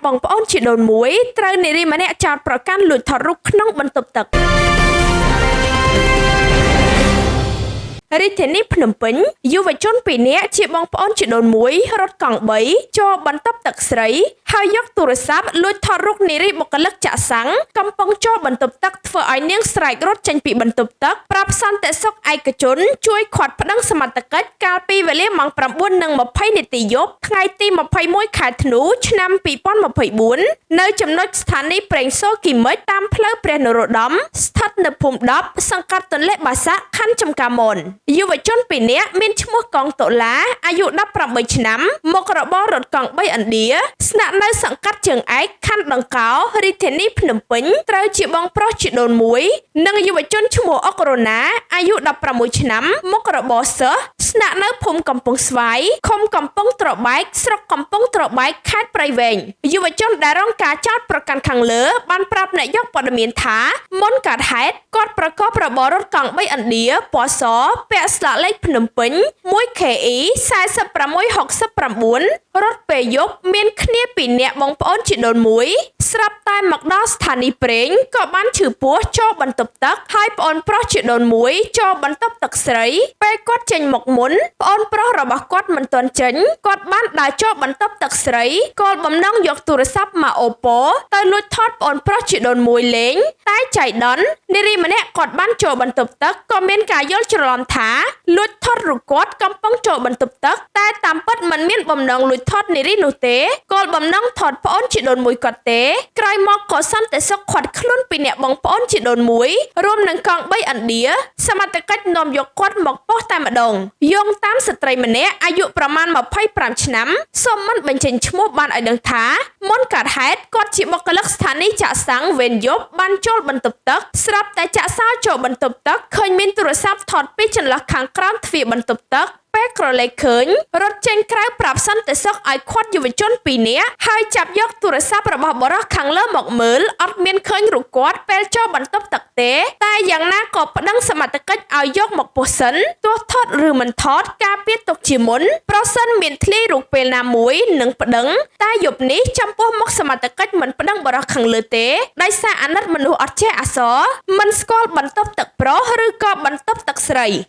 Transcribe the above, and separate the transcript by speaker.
Speaker 1: បងប្អូនជីដូនមួយត្រូវនារីម្នាក់ចោទប្រកាន់លួចថតរូបក្នុងបន្ទប់ទឹករាជធានីភ្នំពេញយុវជនពីរនាក់ជាបងប្អូនជីដូនមួយរត់កង់3ចូលបន្ទប់ទឹកស្រីហើយយកទូរស័ព្ទលួចថតរូបនារីបុគ្គលិកចាក់សាំងកំពុងចូលបន្ទប់ទឹកធ្វើឲ្យនាងស្រែករត់ចេញពីបន្ទប់ទឹកប្រាប់សន្តិសុខឯកជនជួយឃាត់ប្តឹងសមត្ថកិច្ចកាលពីវេលាម៉ោង9:20នាទីយប់ថ្ងៃទី21ខែធ្នូឆ្នាំ2024នៅចំណុចស្ថានីយ៍ប្រេងសូគីមិចតាមផ្លូវព្រះនរោត្តមស្ថិតនៅភូមិ10សង្កាត់ទន្លេបាសាក់ខណ្ឌចំការមនយុវជនពីរនាក់មានឈ្មោះកងតុលាអាយុ18ឆ្នាំមុខរបររត់កង់3ឥណ្ឌាស្នាក់នៅសង្កាត់ជើងឯកខណ្ឌដង្កោរាជធានីភ្នំពេញត្រូវជាបងប្រុសជីដូនមួយនិងយុវជនឈ្មោះអុករណាអាយុ16ឆ្នាំមុខរបរសិស្សស្នាក់នៅភូមិកំពង់ស្វាយឃុំកំពង់ត្របែកស្រុកកំពង់ត្របែកខេត្តព្រៃវែងយុវជនដែលរងការចោទប្រកាន់ខាងលើបានប្រាប់អ្នកយកព័ត៌មានថាមុនកើតហេតុគាត់ប្រកបរបររត់កង់3ឥណ្ឌាពណ៌សពាក់ស្លាកលេខភ្នំពេញ 1KE 4669រត់ពេលយប់មានគ្នាពីរនាក់បងប្អូនជីដូនមួយស្រាប់តែមកដល់ស្ថានីយ៍ប្រេងក៏បានឈឺពោះចូលបន្ទប់ទឹកហើយប្អូនប្រុសជីដូនមួយចូលបន្ទប់ទឹកស្រីពេលគាត់ចេញមកមុនប្អូនប្រុសរបស់គាត់មិនទាន់ចេញគាត់បានដើរចូលបន្ទប់ទឹកស្រីគោលបំណងយកទូរស័ព្ទមកអូប៉ូទៅលួចថតប្អូនប្រុសជីដូនមួយលេងតែចៃដន្យនារីម្នាក់គាត់បានចូលបន្ទប់ទឹកក៏មានការយល់ច្រឡំថាលួចថតរូបគាត់កំពុងចូលបន្ទប់ទឹកតែតាមពិតមិនមានបំណងលួចថតនារីនោះទេគោលបំណងថតប្អូនជីដូនមួយគាត់ទេក្រោយមកក៏សន្តិសុខឃាត់ខ្លួនពីអ្នកបងប្អូនជីដូនមួយរួមនឹងកង់3ឥណ្ឌាសមត្ថកិច្ចនាំយកគាត់មកប៉ុស្តិ៍តែម្ដងយោងតាមស្ត្រីម្នាក់អាយុប្រមាណ25ឆ្នាំសូមមិនបញ្ចេញឈ្មោះបានឲ្យដឹងថាមុនកើតហេតុគាត់ជាបុគ្គលិកស្ថានីយ៍ចាក់សាំងវេនយប់បានចូលបន្ទប់ទឹកស្រាប់តែចាក់សោចូលបន្ទប់ទឹកឃើញមានទូរស័ព្ទថតពីចន្លោះខាងក្រោមទ្វារបន្ទប់ទឹកពេលក្រឡេកឃើញរត់ចេញក្រៅប្រាប់សន្តិសុខឲ្យឃាត់យុវជនពីរនាក់ហើយចាប់យកទូរស័ព្ទរបស់បុរសខាងលើមកមើលអត់មានឃើញរូបគាត់ពេលចូលបន្ទប់ទឹកទេតែយ៉ាងណាក៏ប្តឹងសមត្ថកិច្ចឲ្យយកមកពោះសិនទោះថតឬមិនថតការពារទុកជាមុនប្រសិនមានធ្លាយរូបពេលណាមួយនឹងប្តឹងតែយប់នេះចំពោះមុខសមត្ថកិច្ចមិនប្តឹងបុរសខាងលើទេដោយសារអាណិតមនុស្សអត់ចេះអក្សរមិនស្គាល់បន្ទប់ទឹកប្រុសឬក៏បន្ទប់ទឹកស្រី។